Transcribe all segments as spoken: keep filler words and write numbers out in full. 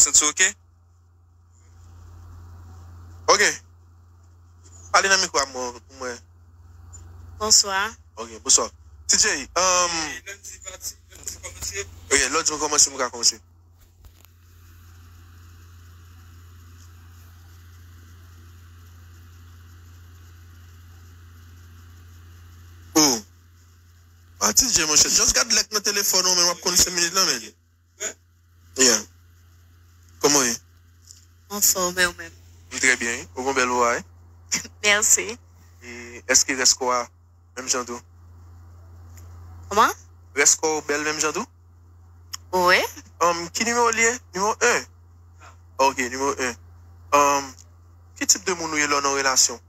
Santi w oke? Oke. Pale nan mikwo a mwen, pou mwen. Bonswa. Oke, bonswa. T J, um, oke, lè w di m kòmanse, m ka kòmanse. Oh. Ah, T J, monchè, just gad lè k nan telefòn ou, men w ap konn senk minit lan, men. Yeah. Kòman w ye? Anfòm, e ou menm? M trè byen, wi. Ou gon bèl vwa, wi. Mèsi. E èske rès kò a menm jan tou? Kòman? Rès kò w bèl menm jan tou? Wi. Um, ki nimewo l ye? Nimewo en? Ok, nimewo en. Um, ki tip de moun ou ye lè w nan relasyon?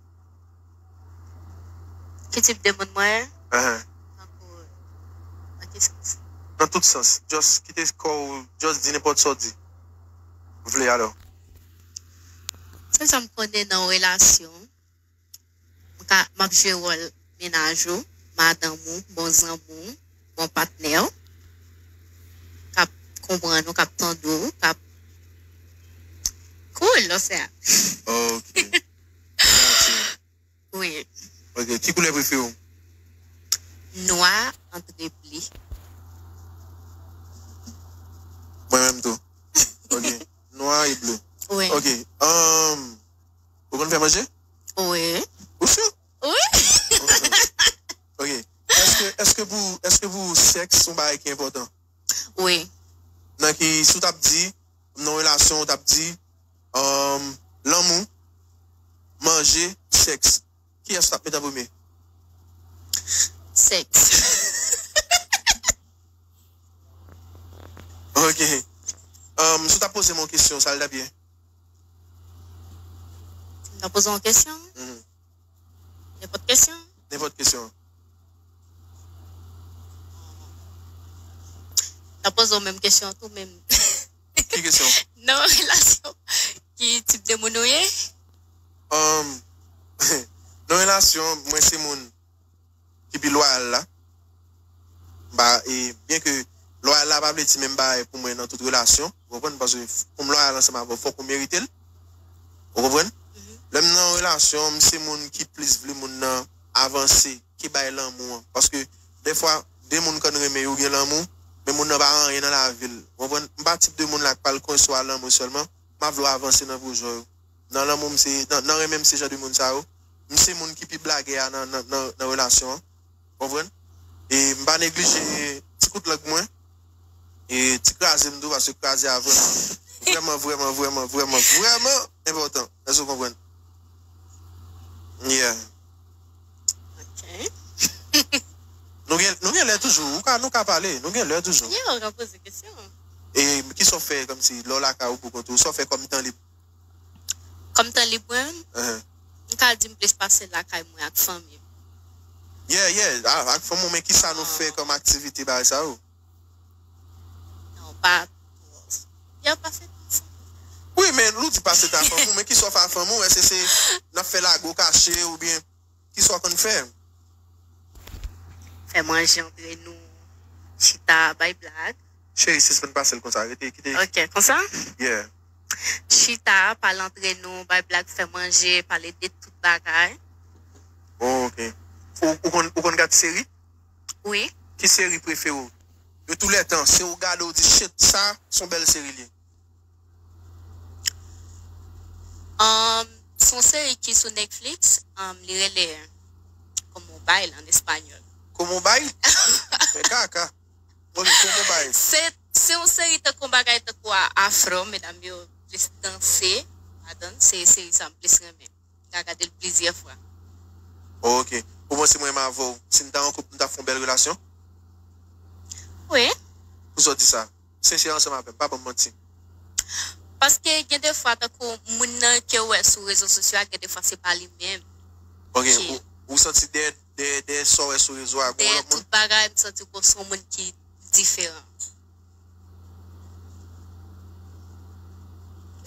Ki tip de moun mwen? Ahan. Tankou, nan ki sans? Nan tout sans. Just kite kò w, just di nenpòt sa w di. Vle alò. Se sa m konnen nan yon relasyon. M ka, m ap jwe wòl mennaj ou, madanm ou, bon zanmi w, bon patnè w, k ap konprann ou, k ap tande w, k ap cool, lò sè a. Ok. Wi. Ok, ki koulè prefere w? Nwa antre ble. Mwen menm tou. Ok. Nwa e ble. Wi. Ok. Um, ou konn fè manje? Wi. Ou si? Wi. Ok. Èske, èske pou, èske pou sèks se yon bagay ki enpòtan? Wi. Nan ki, si w t ap di, nan yon relasyon, w t ap di, um, lanmou, manje, sèks. Kiyès w t ap met an premye? Sèks. Ok. Um, si w t ap poze m yon kesyon, sa l t ap ye? Si m ta poze w yon kesyon? Mhm. Nenpòt kesyon? Nenpòt kesyon. M ta poze w menm kesyon an tou, menm. Ki kesyon? Nan relasyon, ki tip de moun ou ye? Um, nan relasyon, mwen se moun ki pi lwayal la. M pa, e, byen ke lwayal la pa vle di menm bagay pou mwen nan tout relasyon, ou konprann? Paske pou m lwayal ansanm avè w, fòk ou merite l. Ou konprann? Mhm. Lè m nan yon relasyon, m se moun ki plis vle moun nan avanse ke bay lanmou an. Paske dèfwa, de moun konn renmen yo gen lanmou, men moun nan pa anyen nan lavi l. Ou konprann? M pa tip de moun la k pral konstwi a lanmou sèlman. M ap vle w avanse nan pwojè w yo. Nan lanmou m se, nan, nan renmen m se jan de moun sa yo. M se moun ki pi blagè a nan, nan, nan, nan relasyon an. Konprann? E m pa neglije ti kout lang mwen. E ti kraze m tou, paske kraze a vrèman, vrèman, vrèman, vrèman, vrèman, vrèman enpòtan. Èske w konprann? Yeah. Ok. Nou gen, nou gen lè toujou. Ou ka, nou ka pale. Nou gen lè toujou. Yeah, ou ka poze kesyon. E kisa w fè kòmsi lè w lakay ou pou kont ou? Sa w fè kòm tan lib? Kòm tan lib mwen, uh-huh, m ka di m plis pase lakay mwen ak fanmi m. Yeah, yeah, a-, ak fanmi w, men kisa nou fè kòm aktivite bagay sa yo? Non, pa twò. Yo pa fè tan ansanm. Wi, men lè w di pase tan ak fanmi w, men kisa w fè ak fanmi w? Èske se n ap fè lago kache oubyen kisa w konn fè? Fè manje antre nou, chita, bay blag. Cheri, sispann pase l konsa. Rete, kite. Ok, konsa? Yeah. Chita, pale antre nou, bay blag, fè manje, pale de tout bagay. Oh, ok. Ou, ou konn, ou konn gad seri? Wi. Ki seri prefere w? De tou lè tan, si w gade, w di, "Shit, sa, se yon bèl seri li ye." Um, se yon seri ki sou Netflix, um, li rele Como Bail an espanyòl. Como Bail? Men kaka. Bon, Como Bail. Se, se yon seri tankou yon bagay tankou a-, afro, medam yo plis danse ladan l, se seri sa m plis renmen. M ka gade l plizyè fwa. Ok. Ou panse mwen menm avè w, si n ta an koup, n ta fè yon bèl relasyon? Wi. Poukisa w di sa? Sensè ansanm avè m, pa ban m manti. Paske gen de fwa, tankou moun nan ke w wè sou rezo sosyo a, gen de fwa se pa li menm. Ok, ou, ou santi dèyè, dèyè, dèyè sa w wè sou rezo a, gen yon lòt moun? Dèyè tout bagay, m santi w se yon moun ki diferan.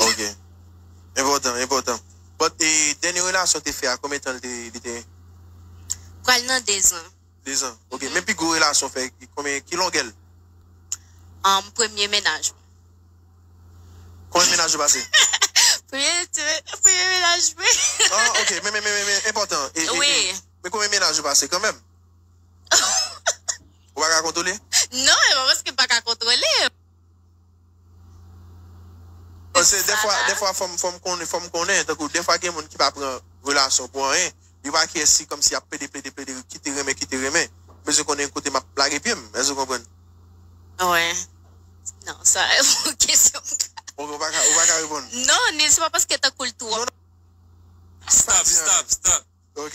Ok. Enpòtan, enpòtan. But, e, dènye relasyon w te fè a, konbyen tan li te, li te? Pral nan de zan. De zan. Ok. Mhm. Men pi gwo relasyon w fè, konbyen, ki longè l? Um, premye mennaj mwen. Kòman Jou pase. Premye ti- premye menaj mwen. Ah, ok, men, men, men, men, men, enpòtan. E, e, Wi. E, men konbyen menaj ou pase kanmenm? Ou pa ka kontwole? Non, e pa paske m pa ka kontwole. Paske defwa, defwa fò m, fò m konnen, fò m konnen, tankou defwa gen moun ki pa pran relasyon pou anyen, yo pa kè si kòmsi y ap plede, plede, plede, kite renmen, kite renmen. Bezwen konnen kote m ap lage pye m, èske ou konprann? Wi. Non, sa e yon kesyon. Ou, ou pa ka, ou pa ka reponn. Non, ni se pa paske tankou l twòp. Stop, stop, stop. Ok.